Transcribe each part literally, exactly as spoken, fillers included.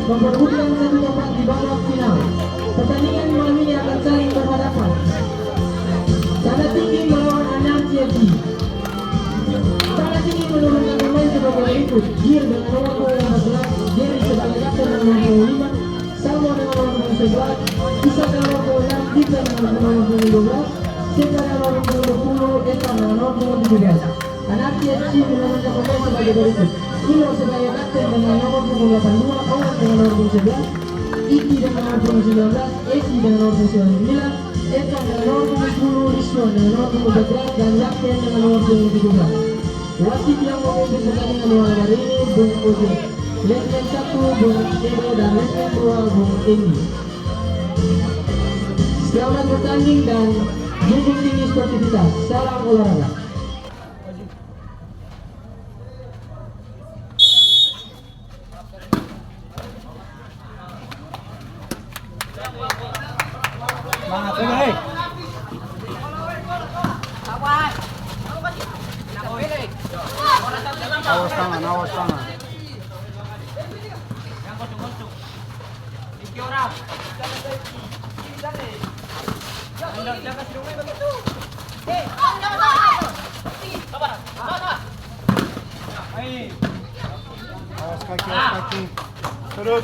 Memperebutkan satu tempat di babak final. Pertandingan malam ini akan saling berhadapan. Tanah Tinggi melawan Anarki F C. Tanah Tinggi menurunkan pemain sebagai berikut: Gir dengan nomor punggung empat belas, Jerry sebagai kapten dengan nomor punggung lima, Salmo dengan nomor punggung sebelas, Isa dengan nomor punggung enam, Dita dengan nomor punggung dua belas, Seta dengan nomor punggung dua puluh, Evan dengan nomor punggung tujuh belas. Anarki F C menurunkan pemain sebagai berikut: Ilo sebagai kapten dengan nomor punggung delapan dua, Owen dengan nomor punggung sebelas, Iki dengan nomor punggung sembilan belas, Esi dengan nomor punggung sembilan, Evan dengan nomor punggung sepuluh, Rizwan dengan nomor punggung empat belas, dan Yakin dengan nomor punggung tujuh belas. Wasit yang memimpin pertandingan malam hari ini, Bung Ojo. Linesman satu, Bung Edo, dan linesman dua, Bung Endi. Selamat bertanding dan junjung tinggi sportivitas. Salam olahraga. Awas tangan, awas tangan. Awas kaki, awas kaki. Turun.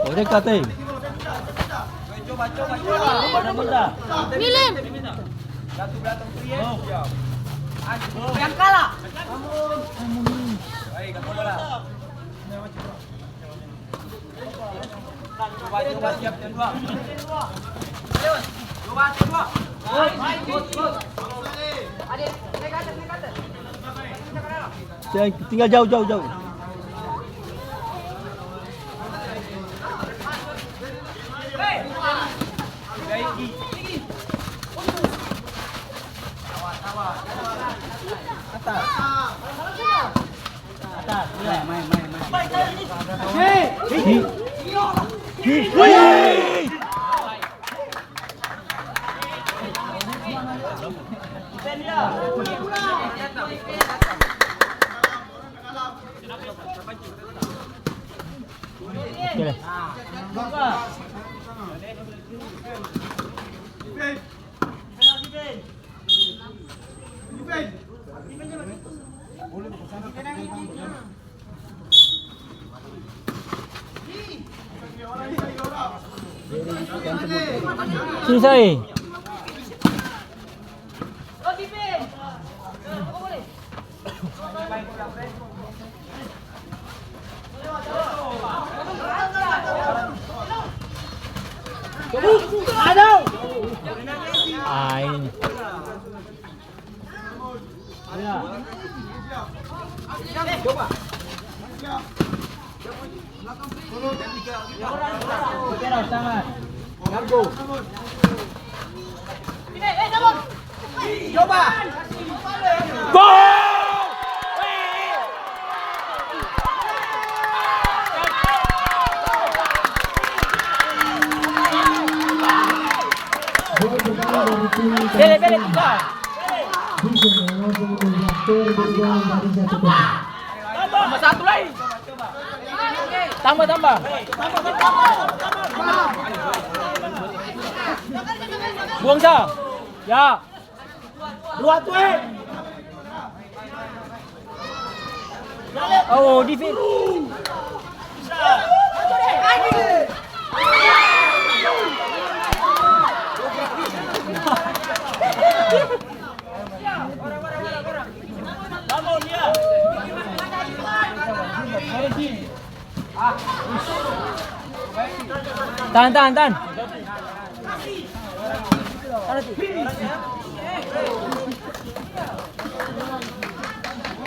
Oh, dekat, eh. Milen. Yang kalah. Tinggal jauh, jauh, jauh. Atas. Atas, ya. Main, main, main, main. Hi. Hi. Wih. Oke deh. Susah, eh. Ah, ini. Bele, bele, tiga. Tambah satu lai. Tambah, tambah. Buang sa. Ya. Dua tu, eh. Oh, defense. Tahan, tahan, tahan.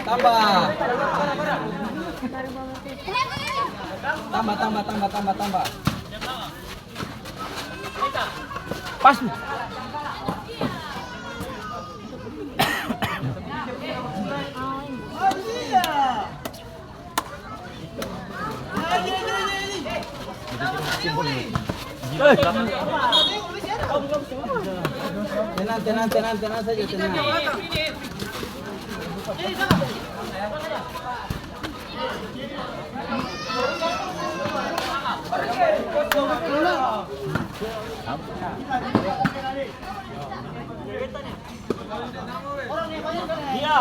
Tambah. Tambah, tambah, tambah, tambah, tambah. Pas tu. Tenang, tenang, tenang, tenang saja, tenang. Iya.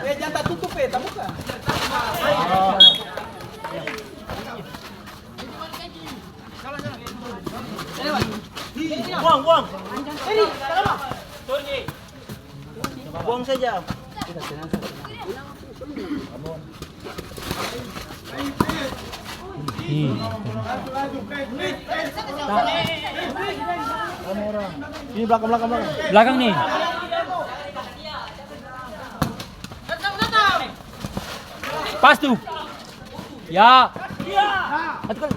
Eh, jang tatutup, eh, tabuka. Buang, buang. Buang saja. Ini belakang, belakang, belakang. Belakang nih. Pas tu. Ya. Satu kali.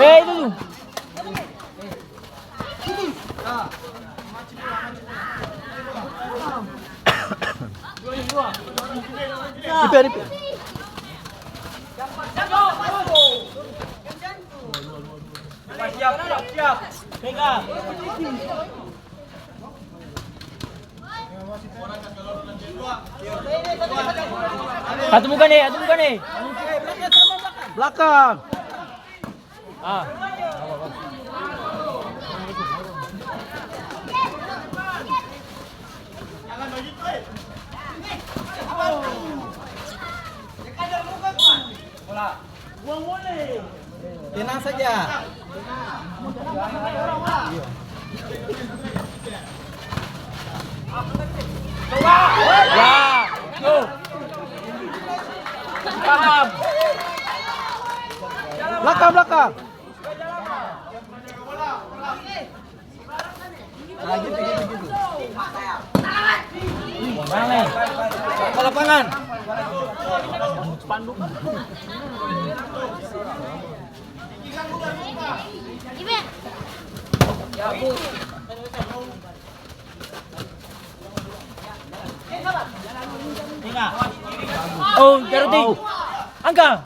Eh, itu tu. Repair, repair. Siap, siap, siap. Pegang. Atu muka nih, atu muka nih. Belakang. Ah. Tenang saja. Ya, yo. Paham. Belakang, belakang. Nah, gitu, gitu, gitu. Ke lapangan. Oh, Jaruding. Angka.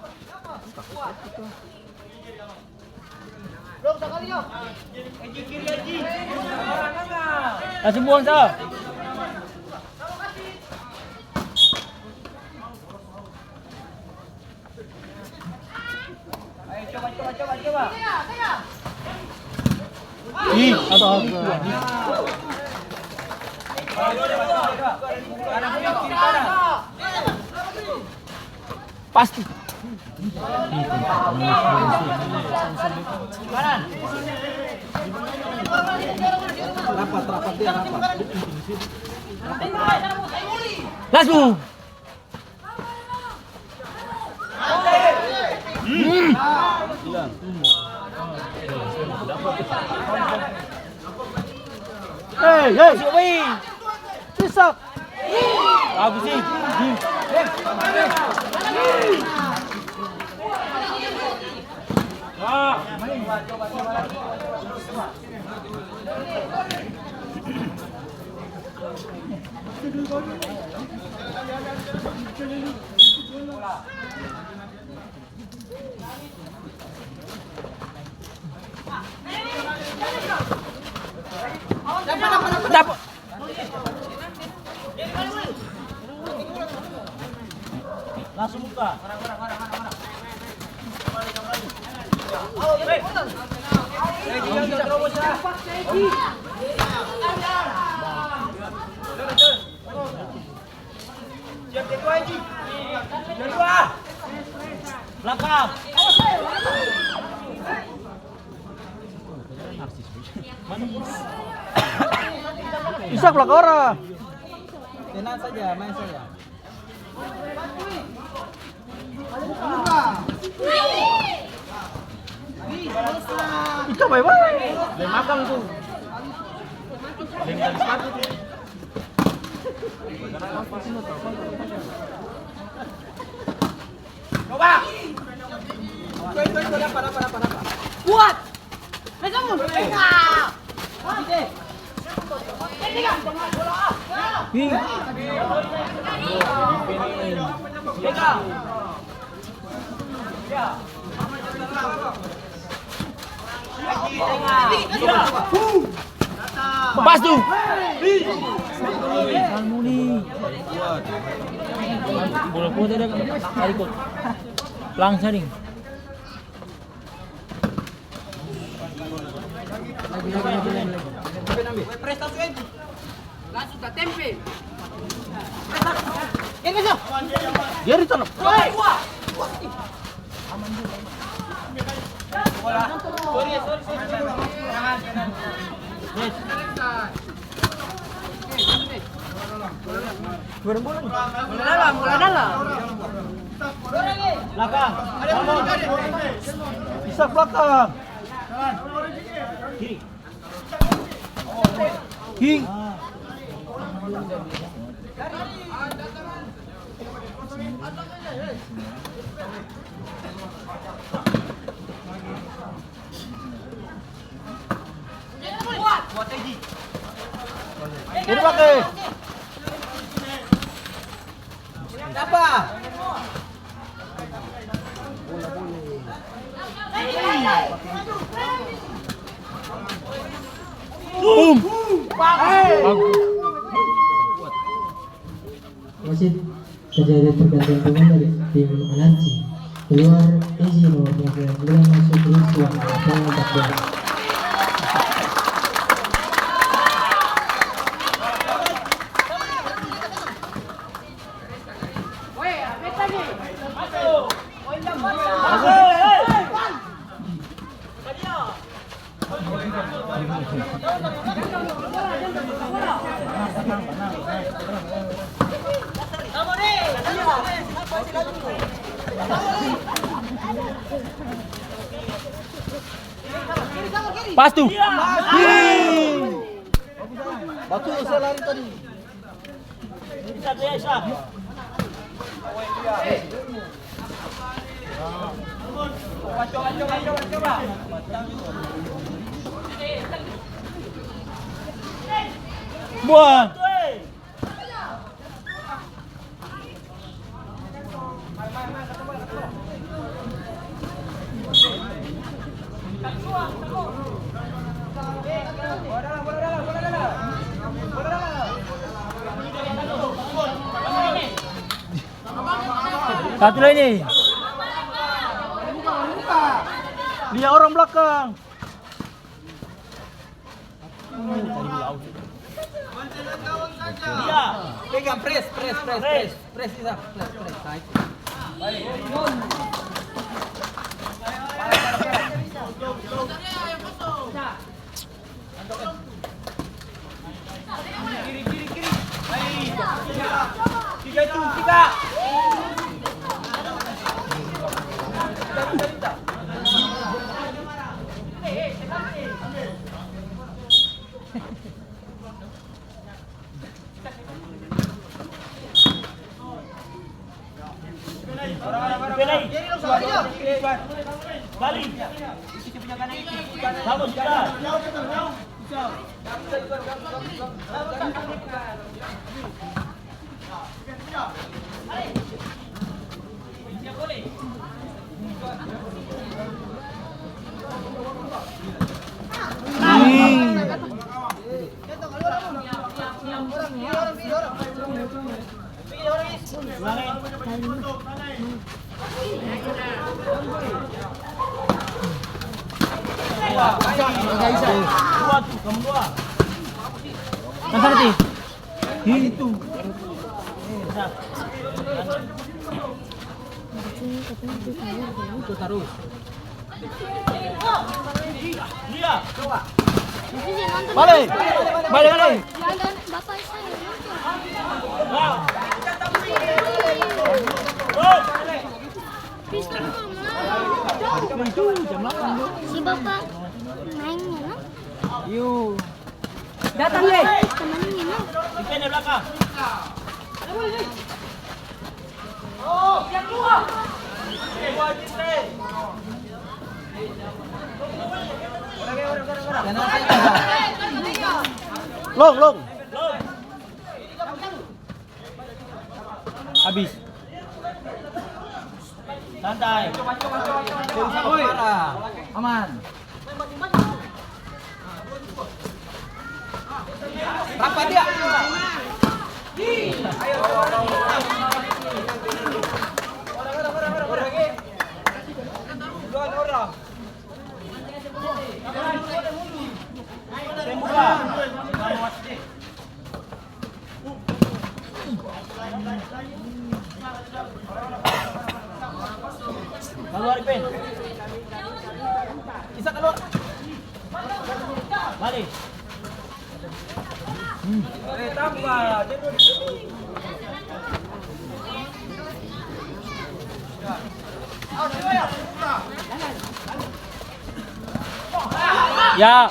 Langsung buang, sa. Ih, atau pasti. Rapat, rapat, dia rapat. Langsung. Hei, hei. Masuk, Wi. Sisa. Bagus, Wi. Dapa. Langsung buka. Siap, kedua, Haji. Kedua. Belakang. Bisa belakang orang. Tenang saja, main saja. Itu bae-bae. Dia makan tuh. Dia makan sepatu tuh. Coba. Itu, itu, itu, dapat, dapat, dapat, dapat. Kuat. Pegang. Pegang. Ih. Pegang. Pas tu. Bola kuat ada kan? Tarik kot. Langsung ding. Langsung tatempe. Geri sana. Bola dalam, bola dalam. Belakang. Bisa belakang. Kiri. Kiri. Jadi pakai. Siapa? Boom. Bagus. Wasit, terjadi pergantian pemain dari tim Anarki. Keluar Ezi nomor punggung sembilan belas, masuk Rizwan nomor punggung empat belas. Pas tu. Batul, saya lari tadi. Buang. Satu lagi. Lia orang belakang. Iya. Pegang, press, press, press, press. Press, Isa. Press, press. Naik. Kiri, kiri, kiri. Tiga itu, tiga. Bisa, bisa, bisa. Balik. Bagus, sudah. Dua tuh, kamu dua. Yang sana, Ti. Itu. Itu tarus. Iya. Bale. Bale, bale. Bapak saya. Itu jam delapan, Bu. Si bapak main, ya, no? Yo. Datang, Le. Temannya, no? Di belakang. Long, long. Habis. Santai. Aman. Rapat dia. Kaluar, Pen. Bisa kaluar. Bale. Ya.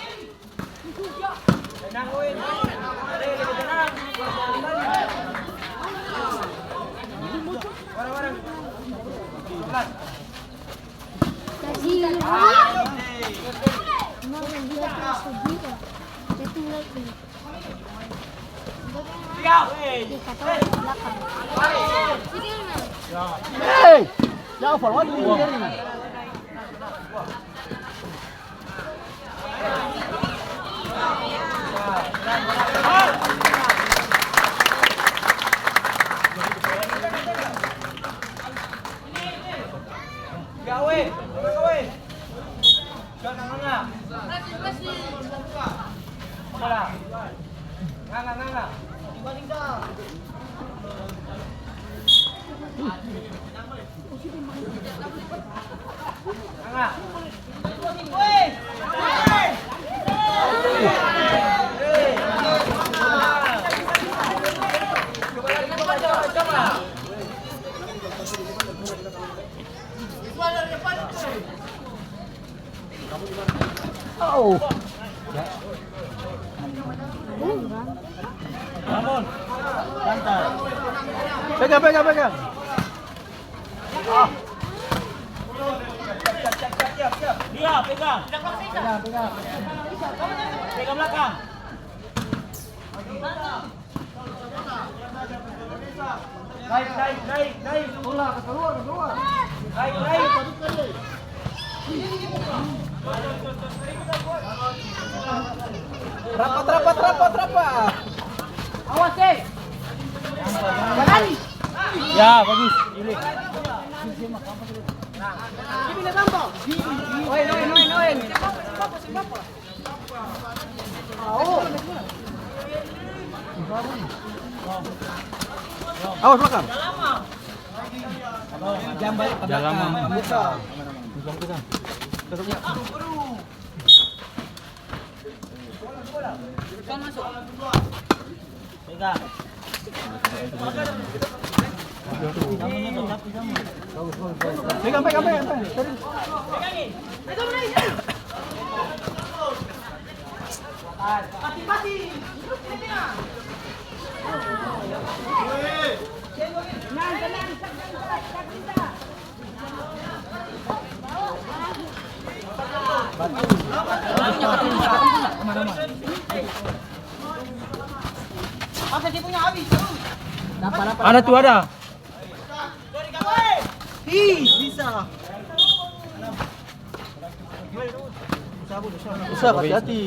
Hei! Jang follow dulu. Au. Bangun. Santai. Pegang, pegang, pegang. Ah. Dia pegang. Pegang, pegang. Pegang belakang. Naik, naik, naik, naik. Bola, keluar, keluar. Naik, naik. Rapat, rapat, rapat, rapat. Awas, eh. Berani. Ya, bagus. Ini. Oin, oin, oin, oin. Awas, belakang. Jam balik ke belakang. Buka. Pegang. Pegang, pegang, pegang, pegang. Ada tuh, ada. Ih, bisa. Usah, hati-hati.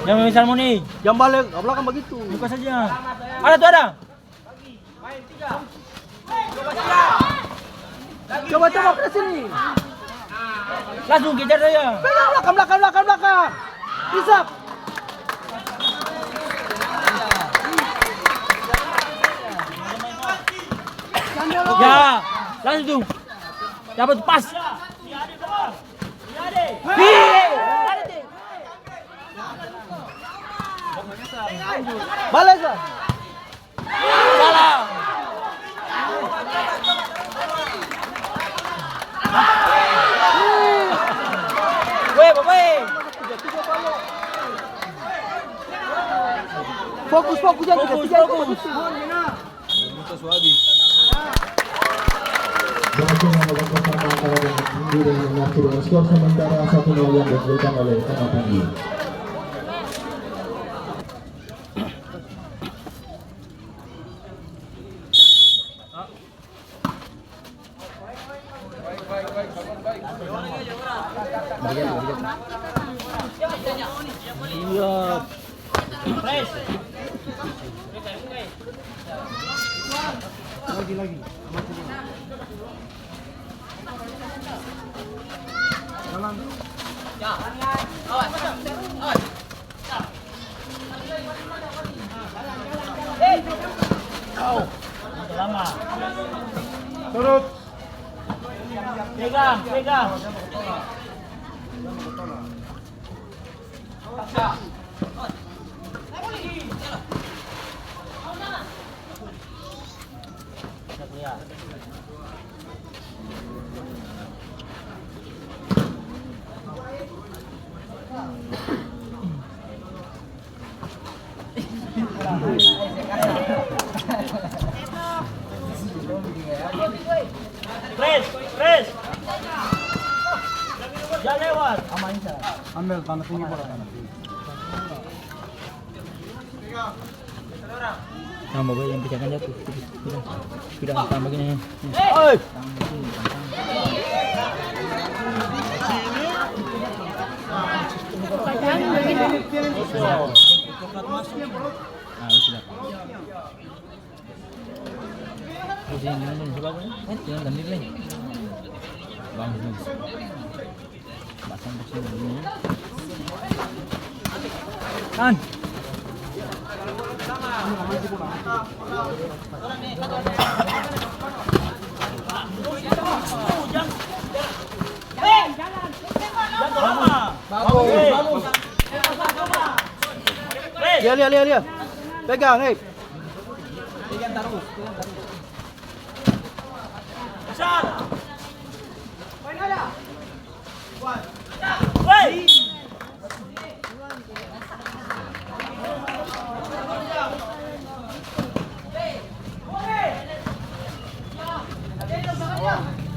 Jang misal muni. Jang bale ka balakang bagitu. Buka saja. Ada tuh, ada. Coba, coba, ke sini. Langsung kejar saja. Pegang belakang, belakang, belakang, belakang. Isap. Ya, langsung. Dapat pas. Bale, Sa. Salah. Weh, Bapak, eh. Fokus, fokus, jangan fokus, tiga-tiga itu fokus. Fokus. Berhasil melakukan pertandingan antara Tanah Tinggi dengan Nasir dengan skor sementara satu nol yang dihasilkan oleh Tanah Tinggi. Iya. Lagi, lagi. Jalan. Turut. Pegang, pegang. Pres, pres. Jang lewat. Ambil tanah tinggi bola, tanah tinggi. Tambah bae yang pecahkan jatuh. Sudah, sudah tambah gini. Oi. Ah, sudah. Terus yang ini, coba, Bang. Eh, tinggal ganti, Bang. Bang, Bang. Pasang ke sini dulu, ya. Kan. Bagus, bagus. Lia, lia, lia, lia. Pegang, hei. Pegang tarus, pegang tarus. Shot. Hei.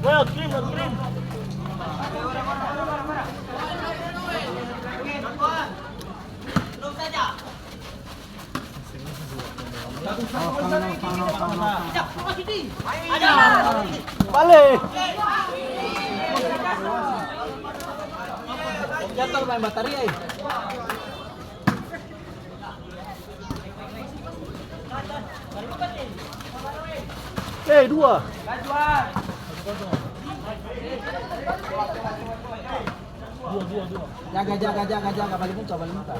Well, clean, well, clean. Bale. Jatuh main bataria, eh. Eh, dua. Jaga, jaga, jaga, jaga. Bale muka, bale muka.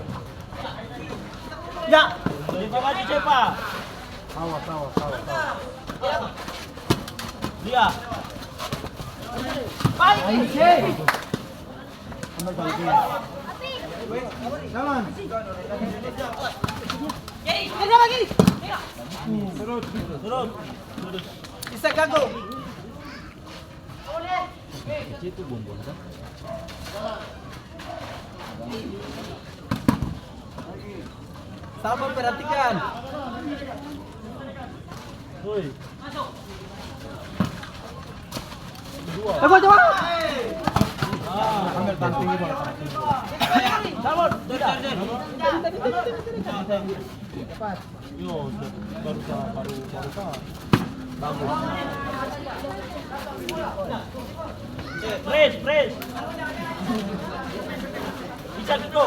Ya. Cepa maju, cepa. Awas, awas, awas, awas. Dia. Baik. Ambil balik ini. Jalan. Jadi, kerja lagi. Turun. Turun. Bisa ganggu. Kecil itu buang-buang kan? Sabar, perhatikan. Coba, coba. Ambil tangan tinggi, Bang. Yo, baru sa, baru, baru sa. Bagus. Press, press. Bisa gitu.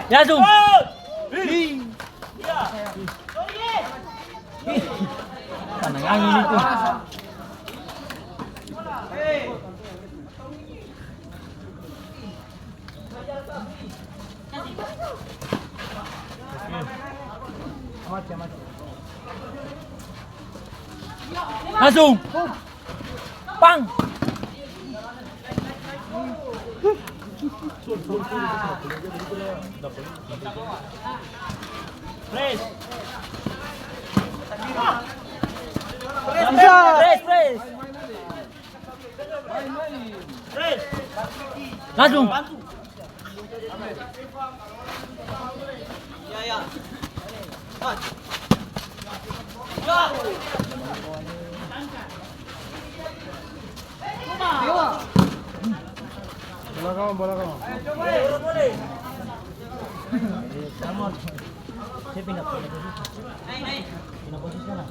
Ya, Sung. Ih. Ih. Tanang angin itu. Langsung. Pang. Press. Bisa. Press, press. Langsung. Bola kawan, bola kawan. Saya pindah posisi. Pindah posisi sana.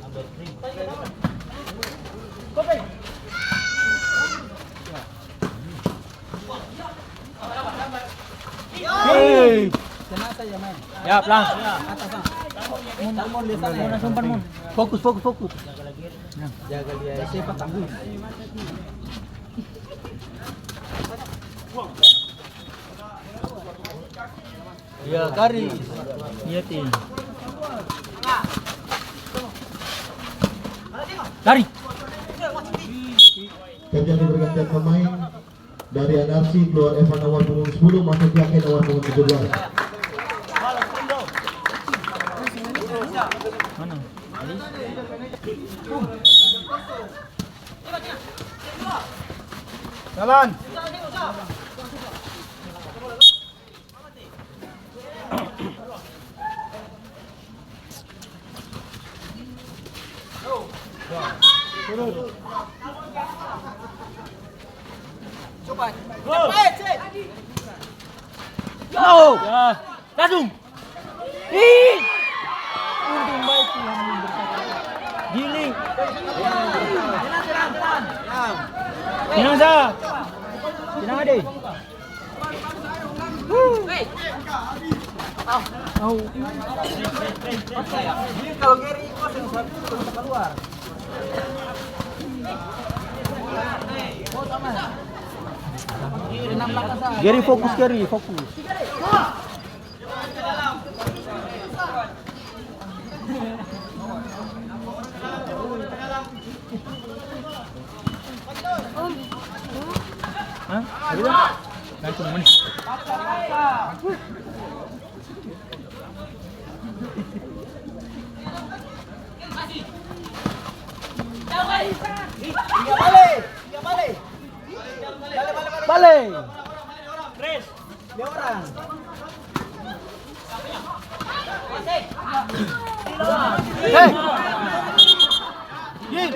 Ambil screen. Hei. Ya, pelan. Atas, ah. Mun, mun, mun, di sana, ya. Mun, mun, mun. Fokus, fokus, fokus. Jaga dia. Siapa tangguh? Iya, garis. Iya, Ting. Lari. Terjadi pergantian pemain, dari Anarsi keluar Evan nomor punggung sepuluh, masuk Jake nomor punggung tujuh belas. Mana? Jalan. Coba. Coba, cek. Yo. Ya. Langsung. Ih. Untung baik Tuhan berkata. Giling. Tenang sa. Tenang, Ade. Au. Kalau Gary, kau satu keluar. Gary, fokus, Gary, fokus. Hah? Aduh. Gantung, mana? Bale! Bale! Bale! Bale! Dia orang. Hei! Gin!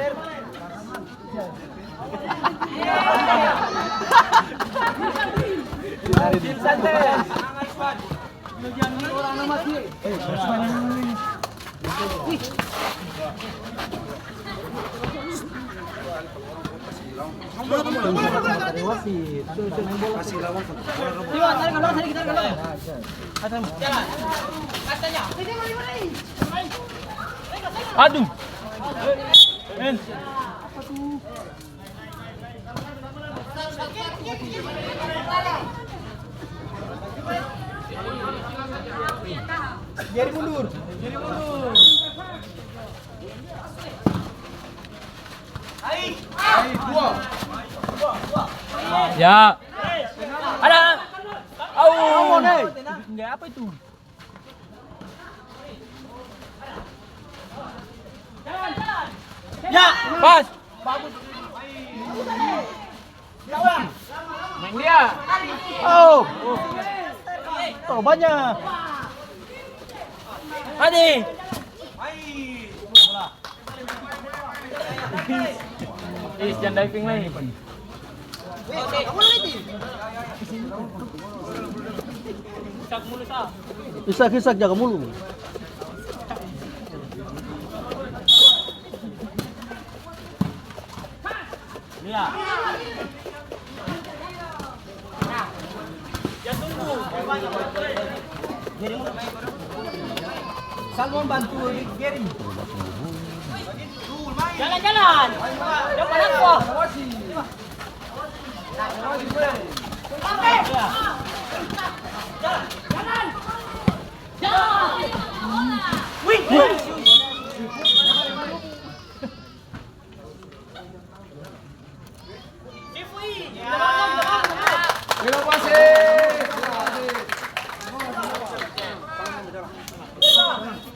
Gin, santai. Aduh. Men. Jadi mundur. Jadi mundur. Ya. Ada. Au. Nggak apa itu? Ya. Pas. Maeng dia. Oh. Terlalu banyak. Adi. Is, jang diving lai. Isak, isak, jaga mulu. Iya. Salmon bantu Gary. Jalan-jalan. Jom, Bang Akbar. Jalan. Jalan. Wih, wih.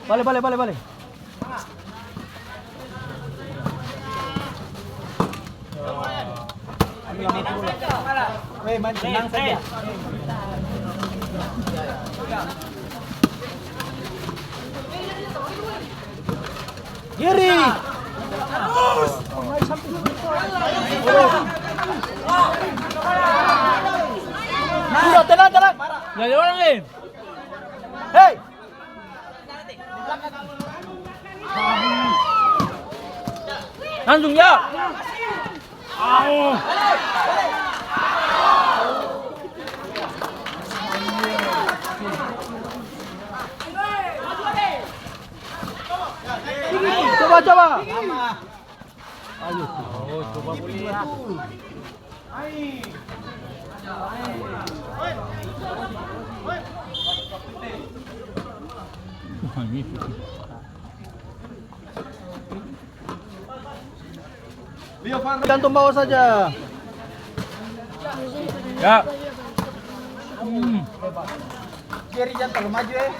Bale, bale, bale, bale. Weh, main tenang saja. Kiri. Sudah, tenang, tenang. Jadi orang, eh. Hei. Langsung, ya. Coba, coba. Ayo. Oh, coba boleh. Gantung bawah saja. Ya. Hmm. Jerry, jangan terlalu maju, eh.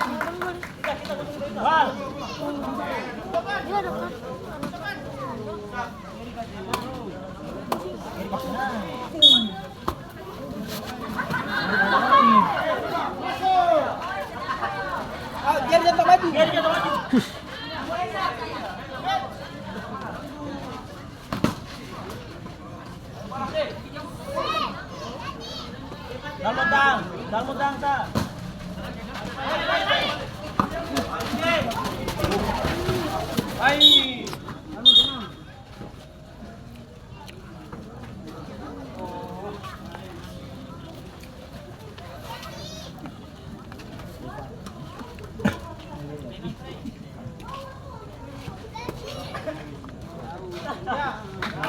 Dalmo dang, dalmo dang sa. Ai.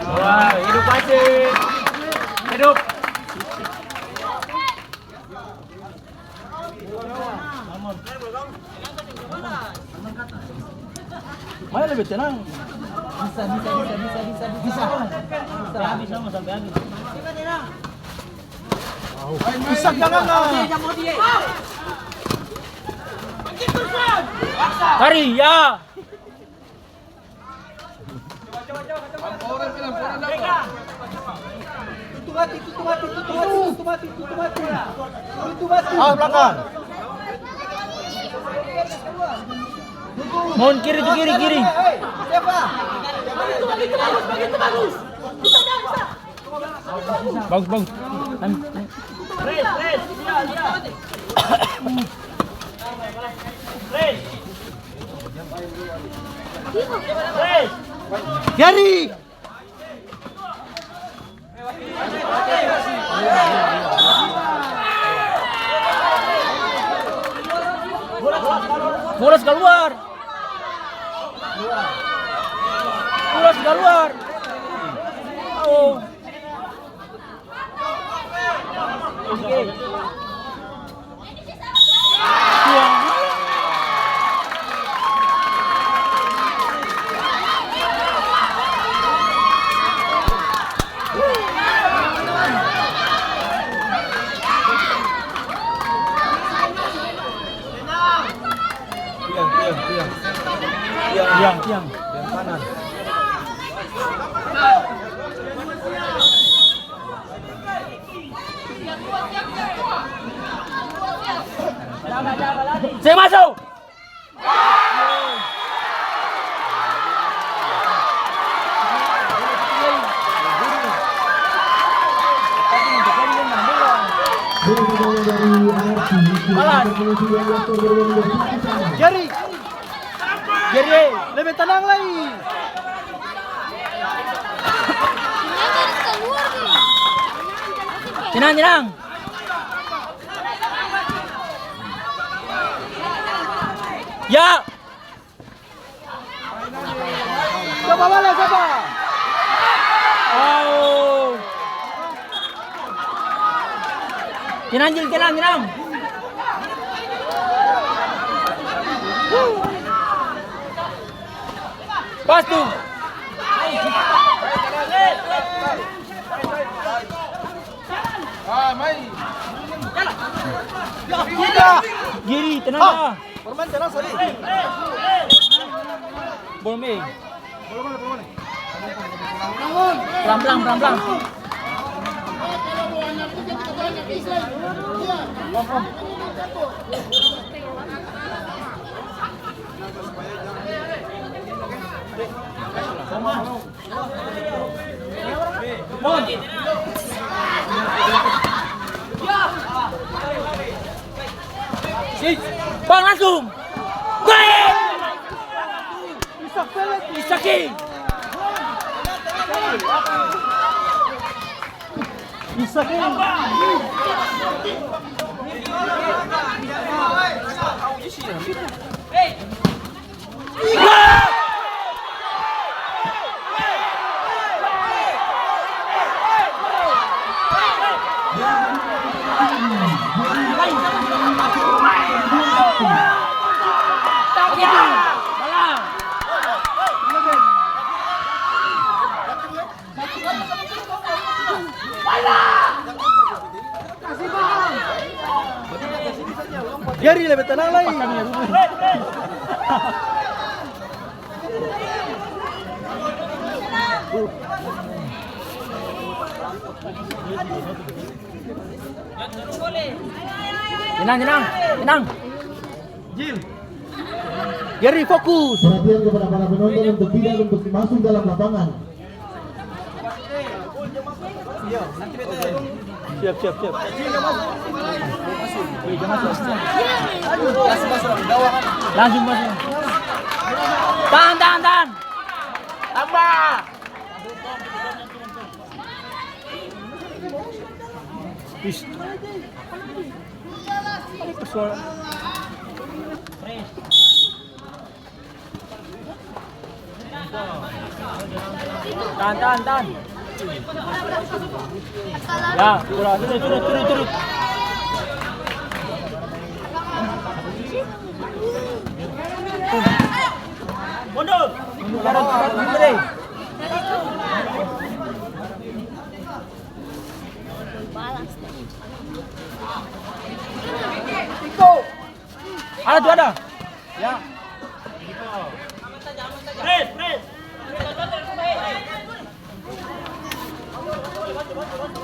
Wah, hidup Aceh. Hidup. Mana lebih tenang? Bisa, bisa, bisa, bisa, bisa, bisa. Bisa. Habis sama sampai habis. Bisa, jangan lah. Tarik, ya. Tutup mati, tutup mati, tutup mati, tutup mati, tutup mati. Tutup mati. Awas belakang. Mohon kiri tu, kiri, kiri. Bagus, bagus. Press, press, lia, lia. Press. Press. Gary! Bola kaluar. Bola kaluar. Oh. Tiang, tiang, tiang. Tiang, tiang. Seng maso! Balas. Jerry. Jerry, eh, lebe tenang lai. Tenang, tenang. Ya. Coba bale, coba. Au. Tenang, Jil, tenang, tenang. Pas tu. Giri, tenang lah. Bermain tenang, sorry. Boleh, Mi. Pelan-pelan, pelan-pelan. Bang, langsung. Isak. Isak. Gary lebe tenang lai. Tenang, tenang, tenang. Gary, fokus. Perhatian kepada para penonton untuk tidak untuk masuk dalam lapangan. Siap, siap, siap. Langsung masuk. Tahan, tahan, tahan. Tambah. Is. Ada persoalan. Tahan, tahan, tahan. Ya, turun, turun, turun, turun, turun. Mundur. Mundur, mundur, mundur, eh. Ada tuh, ada. Ya. Press, press.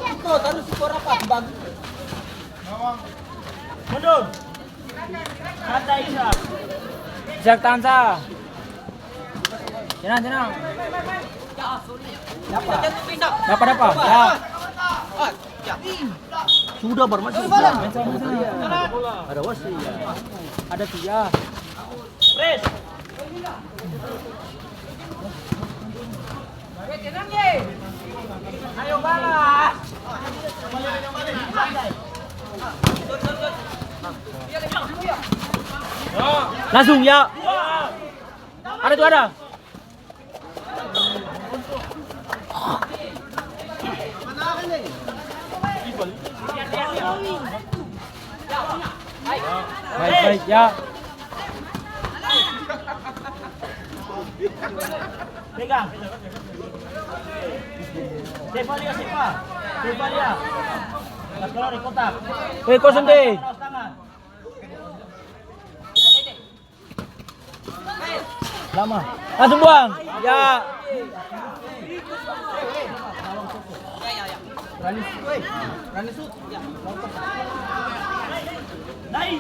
Iko, taruh skor apa? Bagus. Mundur. Santai, Isak. Isak, tahan sa. Tenang, tenang. Dapa, dapa. Ya. Sudah, baru masuk. Ada wasit. Ada tiga. Press. Ayo balas. Langsung, ya. Ada tuh, ada. Baik, baik, ya. Pegang. Sepa dia, sepa. Sepa dia. Keluar di kotak. Eh, kosong deh. Tangan. Lama. Langsung buang. Ya.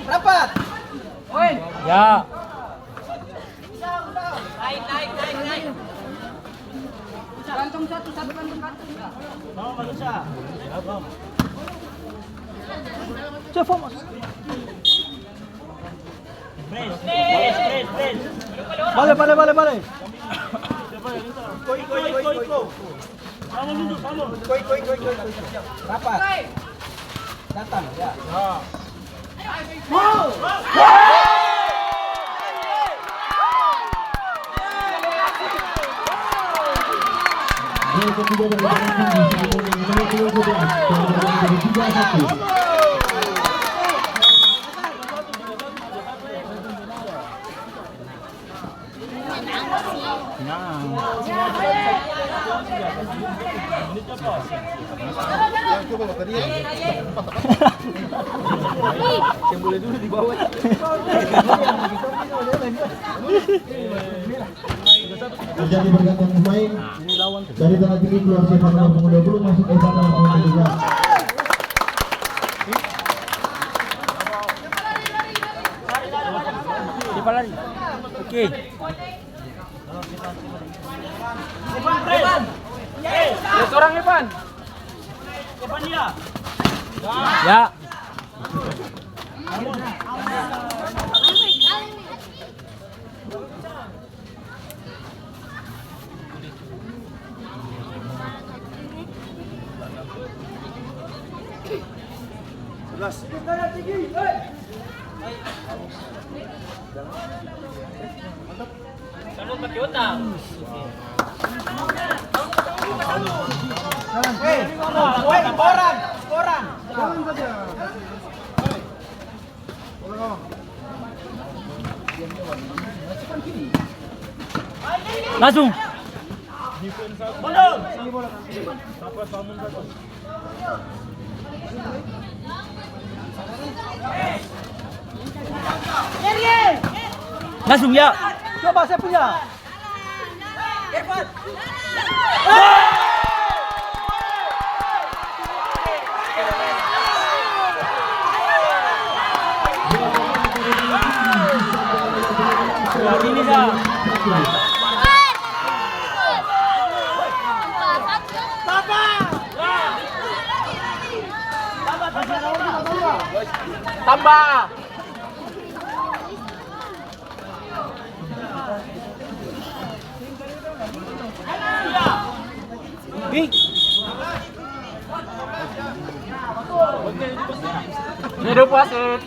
Rapat. Ya. Kantong satu, satu kantong kantong. Cek, Mas. Bale, bale, bale, bale. Koi, koi, koi, koi. Rapat. Datang, ya. Terjadi pergantian pemain. Dari tanah tinggi keluar siapa nomor punggung dua puluh, masuk Evan nomor punggung tiga belas. Siapa lari? Oke. Evan, Evan. Ada seorang, Evan. Evan dia. Ya. Hei, hei, orang, orang. Langsung. Langsung, ya. Coba saya punya. Tambah. Hidup wasit.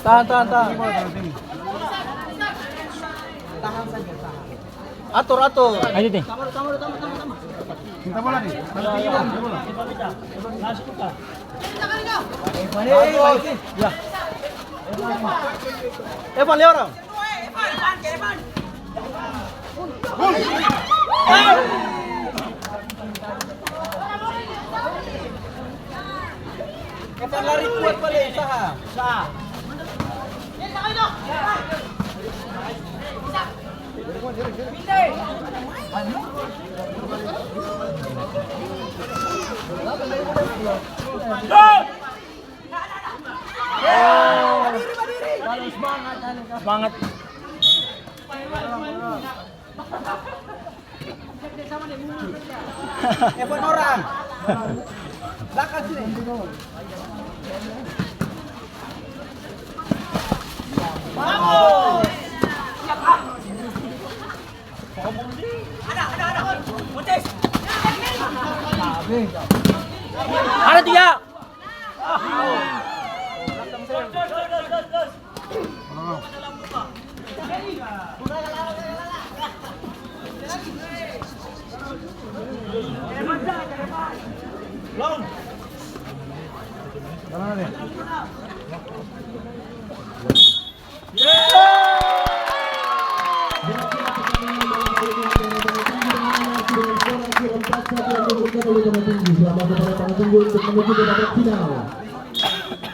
Tahan, tahan, tahan. Atur, atur. Ayo, Ting. Minta bola, Ting. Minta bola. Ya. Evan, lewat orang. Evan lari kuat, pale, usaha. Usaha. Semangat. Evan orang. Belakang sini. Vamos. Ada, ada, ada. Ada tiga. Oleh Tanah Tinggi, selamat kepada Tanah Tinggi untuk menuju ke babak final.